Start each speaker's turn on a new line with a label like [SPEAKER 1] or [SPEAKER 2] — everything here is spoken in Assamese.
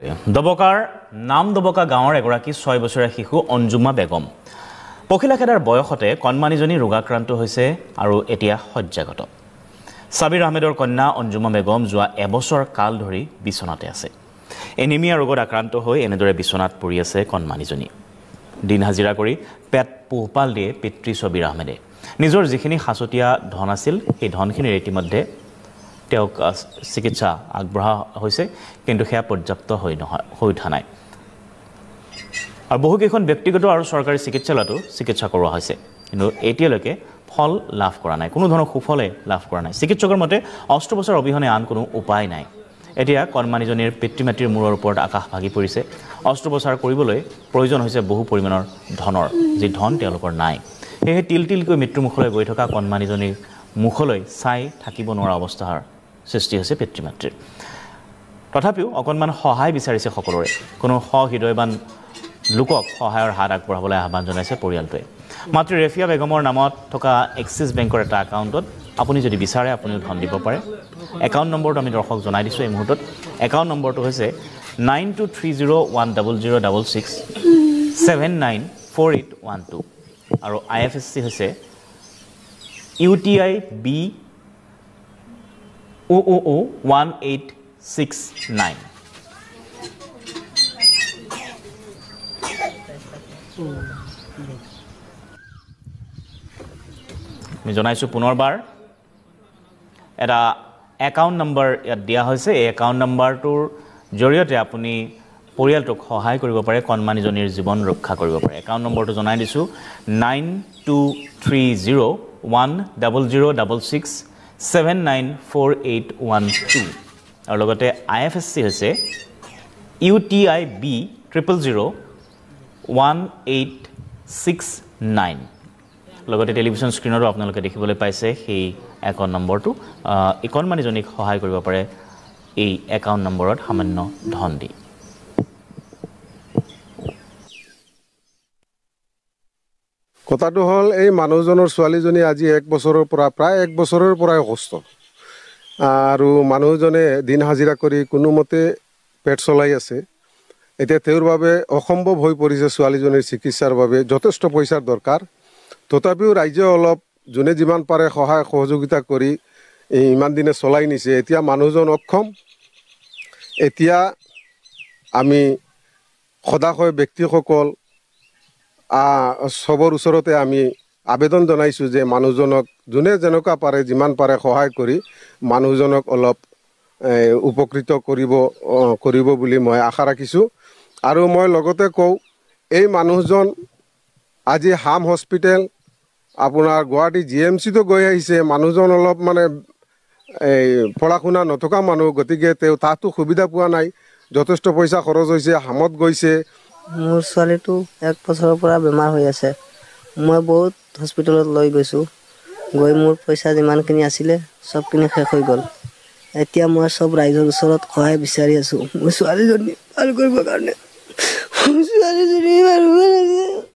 [SPEAKER 1] ডবকাৰ নাম ডবকা গাঁৱৰ এগৰাকী 6 বছৰীয়া শিশু অঞ্জুমা বেগম পখিলা খেদাৰ বয়সতে কণমানিজনী ৰোগাক্ৰান্ত হৈছে আৰু এতিয়া শয্যাগত। সাবিৰ আহমেদৰ কন্যা অঞ্জুমা বেগম যোৱা এবছৰ কাল ধৰি বিছনাতে আছে। এনিমিয়া ৰোগত আক্ৰান্ত হৈ এনেদৰে বিছনাত পৰি আছে কণমানিজনী। দিন হাজিৰা কৰি পেট পোহপাল দিয়ে পিতৃ ছবিৰ আহমেদে। নিজৰ যিখিনি সাঁচতীয়া ধন আছিল সেই ধনখিনিৰ ইতিমধ্যে তেওঁক চিকিৎসা আগবঢ়া হৈছে, কিন্তু সেয়া পৰ্যাপ্ত হৈ উঠা নাই। আৰু বহুকেইখন ব্যক্তিগত আৰু চৰকাৰী চিকিৎসালয়তো চিকিৎসা কৰোৱা হৈছে, কিন্তু এতিয়ালৈকে ফল লাভ কৰা নাই, কোনো ধৰণৰ সুফলে লাভ কৰা নাই। চিকিৎসকৰ মতে অস্ত্ৰোপচাৰ অবিহনে আন কোনো উপায় নাই। এতিয়া কণমানিজনীৰ পিতৃ মাতৃৰ মূৰৰ ওপৰত আকাশ ভাগি পৰিছে। অস্ত্ৰোপচাৰ কৰিবলৈ প্ৰয়োজন হৈছে বহু পৰিমাণৰ ধনৰ, যি ধন তেওঁলোকৰ নাই। সেয়েহে তিল তিলকৈ মৃত্যুমুখলৈ গৈ থকা কণমানিজনীৰ মুখলৈ চাই থাকিব নোৱাৰা অৱস্থাৰ সৃষ্টি হৈছে পিতৃ মাতৃৰ। তথাপিও অকণমান সহায় বিচাৰিছে সকলোৰে। কোনো সহৃদয়বান লোকক সহায়ৰ হাত আগবঢ়াবলৈ আহ্বান জনাইছে পৰিয়ালটোৱে। মাতৃ ৰেফিয়া বেগমৰ নামত থকা এক্সিছ বেংকৰ এটা একাউণ্টত আপুনি যদি বিচাৰে আপুনিও ধন দিব পাৰে। একাউণ্ট নম্বৰটো আমি দৰ্শক জনাই দিছোঁ এই মুহূৰ্তত। একাউণ্ট নম্বৰটো হৈছে 9230 100 66 794812 আৰু IFSC হৈছে UTIB0001869। আমি জনাইছোঁ পুনৰবাৰ, এটা একাউণ্ট নম্বৰ ইয়াত দিয়া হৈছে। এই একাউণ্ট নম্বৰটোৰ জৰিয়তে আপুনি পৰিয়ালটোক সহায় কৰিব পাৰে, কণমানিজনীৰ জীৱন ৰক্ষা কৰিব পাৰে। একাউণ্ট নম্বৰটো জনাই দিছোঁ 9230 100 66 794812 আৰু লগতে IFSC হৈছে UTIB0001869। লগতে টেলিভিশ্যন স্ক্ৰীণতো আপোনালোকে দেখিবলৈ পাইছে সেই একাউণ্ট নম্বৰটো। এই কণমানিজনীক সহায় কৰিব পাৰে এই একাউণ্ট নম্বৰত সামান্য ধন দি।
[SPEAKER 2] কথাটো হ'ল, এই মানুহজনৰ ছোৱালীজনী আজি এক বছৰৰ পৰা, প্ৰায় এক বছৰৰ পৰাই অসুস্থ আৰু মানুহজনে দিন হাজিৰা কৰি কোনোমতে পেট চলাই আছে। এতিয়া তেওঁৰ বাবে অসম্ভৱ হৈ পৰিছে। ছোৱালীজনীৰ চিকিৎসাৰ বাবে যথেষ্ট পইচাৰ দৰকাৰ। তথাপিও ৰাইজে অলপ যোনে যিমান পাৰে সহায় সহযোগিতা কৰি ইমান দিনে চলাই নিছে। এতিয়া মানুহজন অক্ষম। এতিয়া আমি সদাশয় ব্যক্তিসকল চবৰ ওচৰতে আমি আবেদন জনাইছোঁ যে মানুহজনক যোনে যেনেকুৱা পাৰে, যিমান পাৰে সহায় কৰি মানুহজনক অলপ উপকৃত কৰিব বুলি মই আশা ৰাখিছোঁ। আৰু মই লগতে কওঁ, এই মানুহজন আজি হাম হস্পিটেল, আপোনাৰ গুৱাহাটী GMCতো গৈ আহিছে। মানুহজন অলপ মানে এই পঢ়া শুনা নথকা মানুহ, গতিকে তেওঁ তাতো সুবিধা পোৱা নাই। যথেষ্ট পইচা খৰচ হৈছে, হামত গৈছে।
[SPEAKER 3] মোৰ ছোৱালীটো এক বছৰৰ পৰা বেমাৰ হৈ আছে। মই বহুত হস্পিটেলত লৈ গৈছোঁ, গৈ মোৰ পইচা যিমানখিনি আছিলে চবখিনি শেষ হৈ গ'ল। এতিয়া মই চব ৰাইজৰ ওচৰত সহায় বিচাৰি আছোঁ মোৰ ছোৱালীজনী ভাল কৰিবৰ কাৰণে। মোৰ ছোৱালীজনী ভাল।